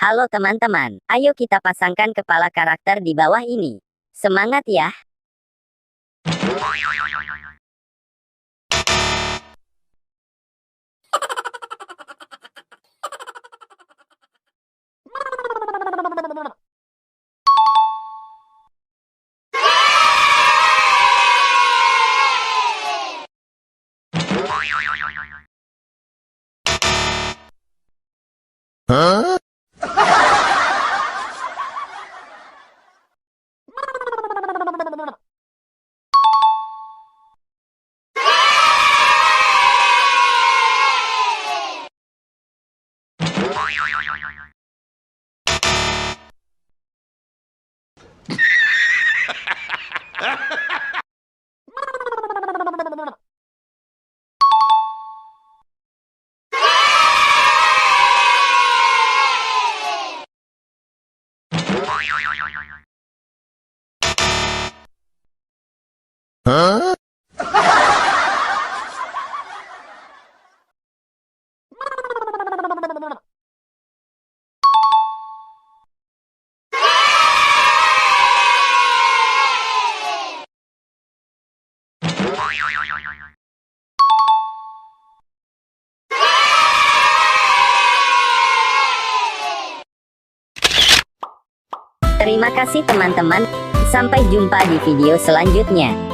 Halo teman-teman, ayo kita pasangkan kepala karakter di bawah ini. Semangat ya! Terima kasih teman-teman, sampai jumpa di video selanjutnya.